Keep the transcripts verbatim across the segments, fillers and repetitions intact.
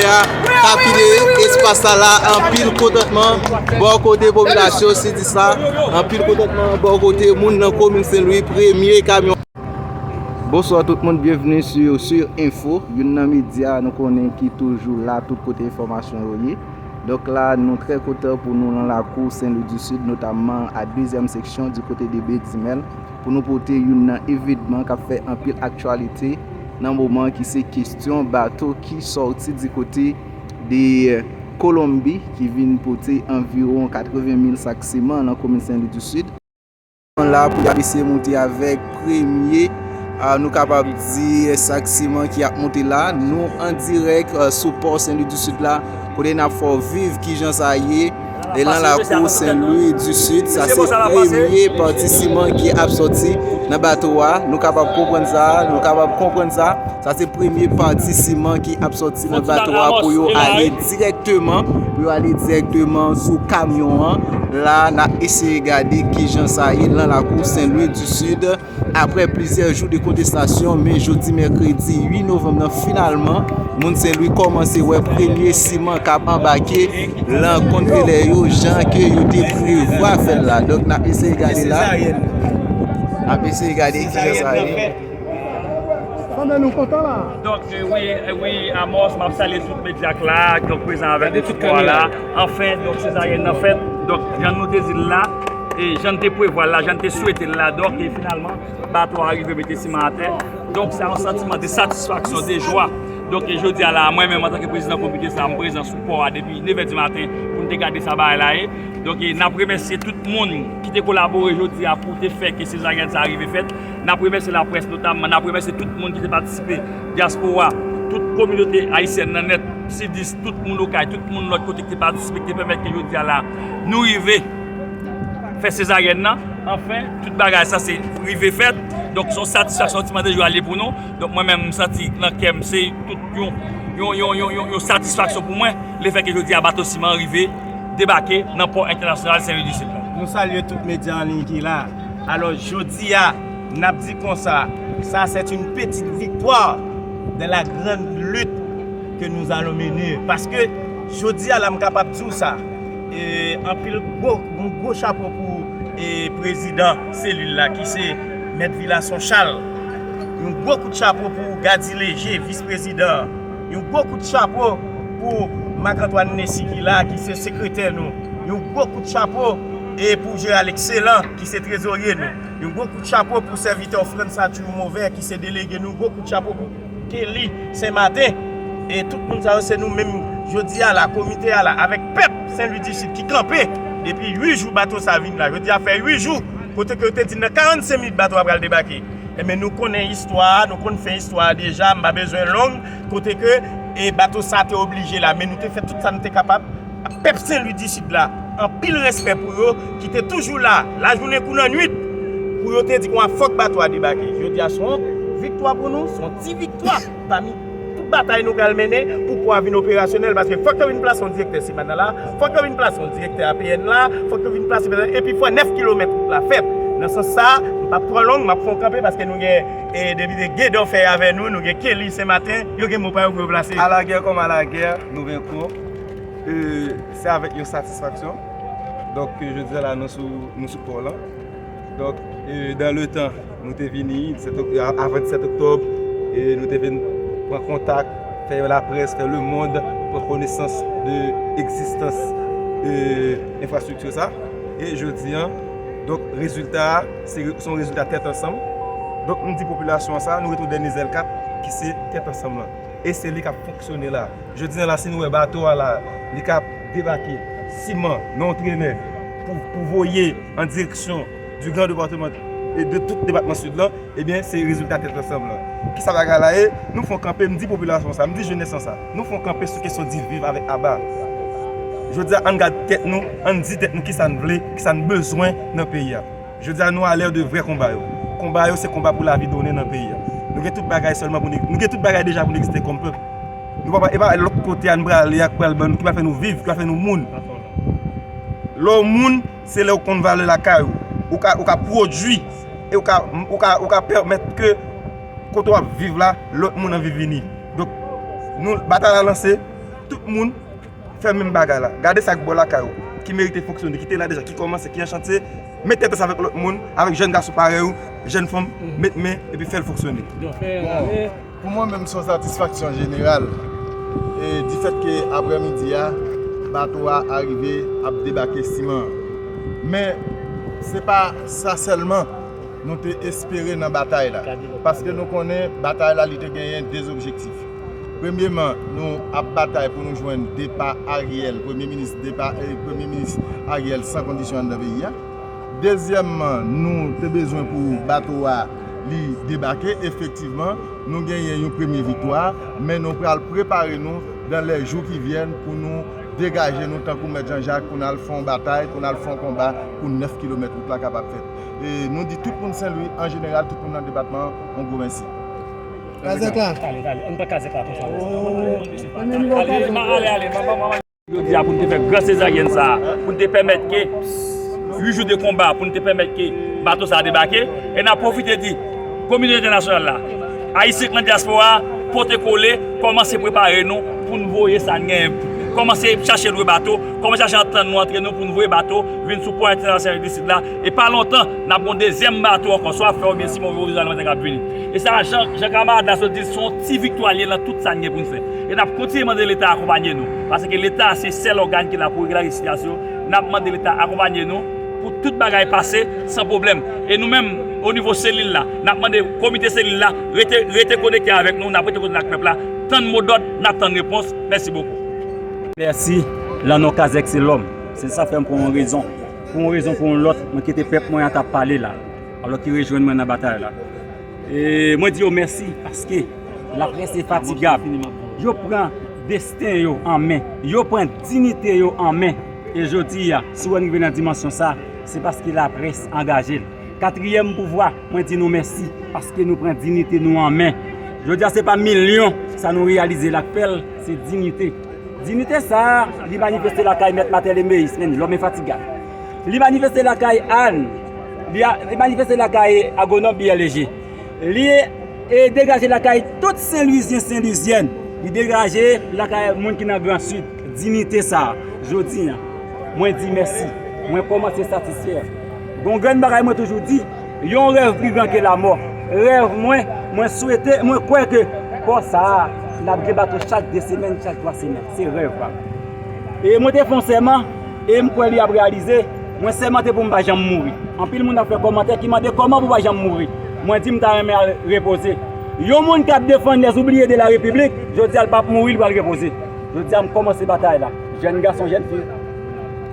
K ap kite espas la la, anpil kontantman bò kote popilasyon Sidis la, anpil kontantman bò kote moun nan komin Senlwi, premye kamyon. Bonswa tout moun, byenveni sou Sur Info, youn nan medya nou konnen ki toujou la tout kote enfòmasyon yo ye. Donk la, nou trè kontan pou nou nan lakou Senlwi di Sid, notamman a dezyèm seksyon di kote de Bedimèl, pou nou pote youn nan evenman k ap fè anpil aktyalite nan moman, ki se kesyon bato ki sòti di kote de Kolonbi, ki vin pote anviwon katreven mil sak siman nan komin Senlwi di Sid. Yo la pou y ap eseye monte avèk premye, a, nou kapab di, sak siman ki ap monte la. Nou an dirèk, a, sou pò Senlwi di Sid la, kote n ap fè w viv kijan sa ye. E nan lakou Senlwi di Sid, sa se premye pati siman ki ap sòti nan bato a. Nou kapab konprann sa, nou kapab konprann sa. Sa se premye pati siman ki ap sòti nan bato a pou yo ale dirèkteman, pou yo ale dirèkteman sou kamyon an. La, n ap eseye gade kijan sa ye nan lakou Senlwi di Sid. Aprè plizyè jou de kontestasyon, men jodi mèkredi uit novanm nan, finalman, moun Senlwi kòmanse wè premye siman k ap anbake nan kontenè yo, jan ke yo te prevwa fè l la. Donk, n ap eseye gade la. N ap eseye gade kijan sa ye. Donk, e, wi, e, wi, Amos, m ap salye tout medya k la, donk, prezan avèk nou sou pò a la. Anfen, donk, sezaryèn nan fèt. Donk, jan nou te di l la, e jan n te prevwa l la, jan n te swete l la. Donk, e finalman, bato a rive mete siman atè. Donk, se yon santiman de satisfaksyon, de jwa. Donk, e jodi a la, mwen menm, antanke prezidan komite sa, m prezan sou pò a depi nevè di maten pou n te gade sa bagay la ye. Donk, e n ap remèsye tout moun ki te kolabore jodi a pou te fè ke sezaryèn sa a rive fèt. N ap remèsye laprès notamman, n ap remèsye tout moun ki te patisipe, dyaspora, tout kominote ayisyèn nan nèt, Sidis, tout moun Okay, tout moun lòt kote ki te patisipe, ki te pèmèt ke jodi a la, nou rive fè sezaryèn nan. Anfen, tout bagay sa se rive fèt. Donk, se yon satisfaksyon, yon ti mande jou ale pou nou. Donk, mwen menm, m santi nan kè m, se tout yon, yon, yon, yon, yon, yon satisfaksyon pou mwen, lefètke jodi a, bato siman rive debake nan pò entènasyonal Senlwi di Sid la. Nou salye tout medya an liy ki la. Alò, jodi a, n ap di konsa, ça, c'est une petite victoire dans la grande lutte que nous allons mener. Paske, jodi a la, m kapab di w sa, e, anpil gwo, yon gwo chapo pou, e, prezidan selil la, ki se Mèt Villason Charles. Yon gwo kout chapo pou Gady Léger, vis prezidan an. Yon gwo kout chapo pou Marc Antoine Nessy ki la, ki se sekretè nou. Yon gwo kout chapo, e, pou Gérald Excellent, ki se trezorye nou. Yon gwo kout chapo pou sèvitè Frantz Arthur Mauvais, ki se delege nou. Gwo kout chapo pou Kelly Saint Martin. E tout moun sa yo, se nou menm, jodi a la, komite a la, avèk pèp Senlwi di Sid ki kanpe depi uit jou bato sa vin la. Jodi a fè uit jou, kote ke yo te di nan karannsenk minit bato a pral debake. Enben, nou konnen istwa a, nou konn fen istwa a deja, m pa bezwen long, kote ke, e, bato sa te oblije la, men nou te fè tout sa nou te kapab. Pèp Senlwi di Sid la, anpil respè pou yo, ki te toujou la, lajounen kou lannwit, pou yo te di konsa fòk bato a debake. Jodi a, se yon viktwa pou nou, se yon ti viktwa pami tout batay nou pral mennen pou pò a vin operasyonèl, paske fòk yo vin plase yon direktè Semann nan la, fòk yo vin plase yon direktè A P N la, fòk yo vin plase, epi fò nèf kilomèt wout la fèt. Nan sans sa, m p ap twò long, m ap fè yon kanpe, paske nou gen, e, depite Guédon Ferre avè nou, nou gen Kelly Saint Martin, yo gen mo pa yo pou yo plase. À la guerre comme à la guerre, nous vaincrons. E, se avèk yon satisfaksyon. Donk, jodi a la, nou sou, nou sou pò lan. Donk, e, dans le temps, nou te vini, disèt okt-, a-, avan disèt oktòb, e nou te vin pran kontak, fè laprès, fè lemonn pran konesans de egzistans, e, enfrastrikti sa. E jodi a, donk, rezilta a, se, se yon rezilta tèt ansanm. Donk, m di popilasyon an sa, nou retwouve dènye zèl kat, ki se tèt ansanm lan. E se li k ap fonksyone la. Jodi a la, si nou wè bato a la, li ka debake siman nan yon trenè pou, pou voye an direksyon du grand département e de tout depatman Sid lan, ebyen, se rezilta tèt ansanm lan. Kisa bagay la ye? Nou fè yon kanpe, m di popilasyon sa, m di jenès lan sa. Nou fè yon kanpe sou kesyon di viv avèk aba. Jodi a, ann gad tèt nou, ann di tèt nou kisa n vle, kisa n bezwen nan peyi a. Jodi a, nou alè de vrè konba yo. Konba yo, se konba pou lavi donnen nan peyi a. Nou gen tout bagay sèlman pou n, nou gen tout bagay deja pou n egziste kòm pèp. Nou pa, e pa lòt kote a nou prale a ki pral ban nou, ki pral fè nou viv, ki pral fè nou moun. Lè w moun, se lè w konn valè lakay ou. Ou ka, ou ka pwodui, e ou ka, ou ka, ou ka pèmèt ke kote w ap viv la, lòt moun anvi vini. Donk, nou, batay la lanse, Tout moun fè menm bagay la. Gade sa k bò lakay ou, ki merite fonksyone, ki te la deja, ki kòmanse, ki an chantye, met tèt ansanm avèk lòt moun, avèk jèn gason parèy ou, jèn fanm, met men, epi fè l fonksyone. Pou mwen menm, se yon satisfaksyon jeneral. E difèt ke aprèmidi a, bato a arive ap debake siman an. Men, se pa sa sèlman nou te espere nan batay la. Paske nou konnen batay la, li te genyen de objektif. Premyeman, nou ap batay pou nou jwenn depa Ariel, premye minis depa, eh, premye minis Ariel san kondisyon anndan peyi a. Dezyèmman, nou te bezwen pou bato a li debake. Efektivman, nou genyen yon premye viktwa, men nou pral prepare nou dans les jours qui viennent pou nou degaje nou tankou Mèt Jan Jak pou n al fè yon batay, pou n al fè yon konba pou nèf kilomèt wout la kapab fèt. E nou di tout moun Sen Lwi an jeneral, tout moun nan depatman an, yon gwo mèsi. Kazèk la. Jodi a pou n te fè gran sezaryèn sa a, pou n te pèmèt ke uit jou de konba, pou n te pèmèt ke bato sa a debake. E n ap pwofite di kominote entènasyonal la, Ayisyen k nan dyaspora a, pote kole, kòmanse prepare nou pou n voye sa n genyen, kòmanse chache lwe bato, kòmanse chache antann nou antre nou pou n voye bato vin sou pò entènasyonal Sen Lwi di Sid la. E pa lontan, n ap gen yon dezyèm bato ankò, swa ap fè oubyen Simon Vyo Rizal Mantèg ap vini. E sa, jan, jan kamarad la sot di, se yon ti viktwa l ye nan tout sa n gen pou n fè. E n ap kontinye mande Leta akonpanye nou. Paske Leta se sèl ògàn ki la pou regle sitiyasyon. N ap mande Leta akonpanye nou pou tout bagay pase san pwoblèm. E nou menm, o nivo selil la, n ap mande komite selil la rete, rete konekte avèk nou, n ap rete konekte ak pèp la, tann modòd, n ap tann repons. Mèsi bokou. Mèsi, lan non Kazèk se lòm. Se sa fè m pou yon rezon. Pou yon rezon, pou yon lòt, mwen kite pèp mwen an t ap pale la. Alò ki rejwenn mwen nan batay la. E mwen di yo mèsi paske laprès enfatigab. Yo pran desten yo an men. Yo pran diyite yo an men. E jodi a, si w wè n rive nan dimansyon sa, se paske laprès angaje l. Katriyèm pouvwa, mwen di nou mèsi paske nou pran diyite nou an men. Jodi a, se pa milyon sa nou reyalize la k fè l, se diyite. Diyite sa a, li manifeste lakay Mèt Marthel Emeis, menm lòm enfatigab. Li manifeste lakay Ann, li, a, li manifeste lakay Agwonòm Pierre Léger. Li e degaje lakay tout Sen Lwizyen, Sen Lwizyèn. Li degaje lakay moun ki nan Gran Sid. Diyite sa a, jodi a, mwen di mèsi. Mwen kòmanse satisfè. Gon grenn bagay mwen toujou di, yon rèv pli gran ke lamò. Rèv mwen, mwen swete, mwen kwè ke pò sa a, n ap gen bato chak de semèn, chak twa semèn. Se rèv pa m. E mwen te fè yon sèman, e m kwè li ap reyalize. Mwen sèmante pou m pa janm mouri. Anpil moun ap fè kòmantè ki mande kòman pou w pa janm mouri. Mwen di m ta renmen al repoze. Yon moun k ap defann les oubliés de la République, jodi a l p ap mouri, li pral repoze. Jodi a m kòmanse batay la. Jèn gason, jèn fi,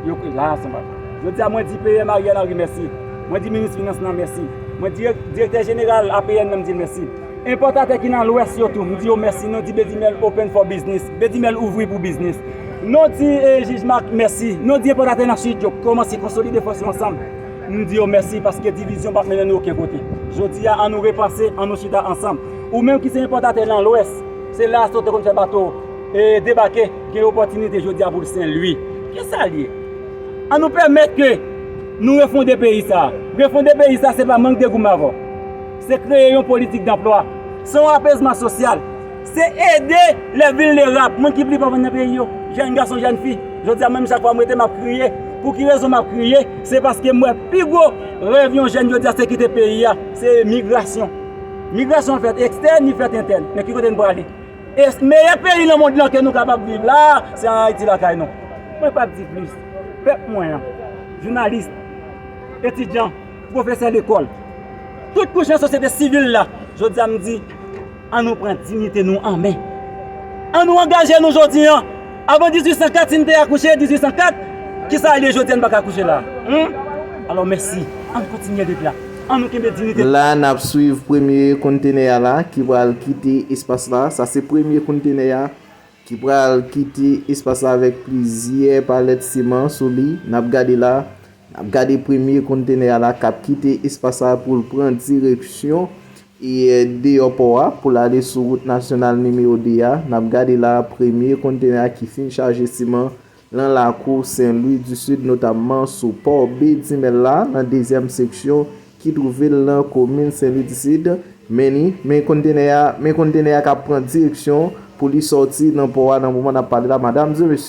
yo la ansanm. Jodi a mwen di P M Ariel Henry mèsi. Mwen di minis finans lan mèsi. Mwen di direktè jeneral A P N nan m di l mèsi. Enpòtatè ki nan Lwès yo tou, m di yo mèsi. Nou di Bedimèl open for business. Bedimèl ouvri pou biznis. Nou di eh, jij Marc mèsi. Nou di enpòtatè nan Sid yo kòmanse konsolide fòs yo ansanm. M di yo mèsi paske divizyon p ap mennen nou okenn kote. Jodi a, an nou repanse, an nou chita ansanm. Ou menm ki se enpòtatè nan Lwès, se la a sa w te konn fè bato e debake, gen opòtinite jodi a pou l Sen Lwi. Kisa l ye? An nou pèmèt ke nou refonde peyi sa a. Refonde peyi sa a, se pa mank de goumen avè w. Se kreye yon politik danplwa. Se yon apezman sosyal. Se ede lè vilnerab, moun ki pli pòv nan peyi yo. Jèn gason, jèn fi. Jodi a, menm chak fwa m rete, m ap kriye. Pou ki rezon m ap kriye? Se paske m wè pi gwo rèv yon jèn jodi a, se kite peyi a. Se migrasyon. Migrasyon fèt ekstèn, li fèt entèn. Men ki kote n prale? E meyè peyi nan mond lan ke nou kapab viv la, se an Ayiti lakay nou. Mwen p ap di plis. Pèp mwen an, jounalis, etidyan, pwofesè lekòl, tout kouch nan sosyete sivil la, jodi a m di, an nou pran diyite nou an men. An nou angaje nou jodi an. Avan dizuit san kat, si n te akouche dizuit san kat, kisa l ye jodi a n pa ka akouche la? Hum? Alò mèsi. An n kontinye lit la. An nou kenbe diyite. La n ap swiv premye kontenè a la ki pral kite espas la. Sa se premye kontenè a ki pral kite espas la avèk plizyè palèt siman sou li. N ap gade la, n ap gade premye kontenè a la k ap kite espas la pou l pran direksyon e deyò pò a pou l ale sou wout nasyonal nimewo de a. N ap gade la premye kontenè a ki fin chaje siman lan lakou Sen Lwi di Sid, notamman sou pò Bedimèl la, nan dezyèm seksyon ki twouve l nan komin Sen Lwi di Sid. Men li, men kontenè a, men kontenè a k ap pran direksyon pou li sòti nan pò a nan moman n ap pale la, madam e mesye.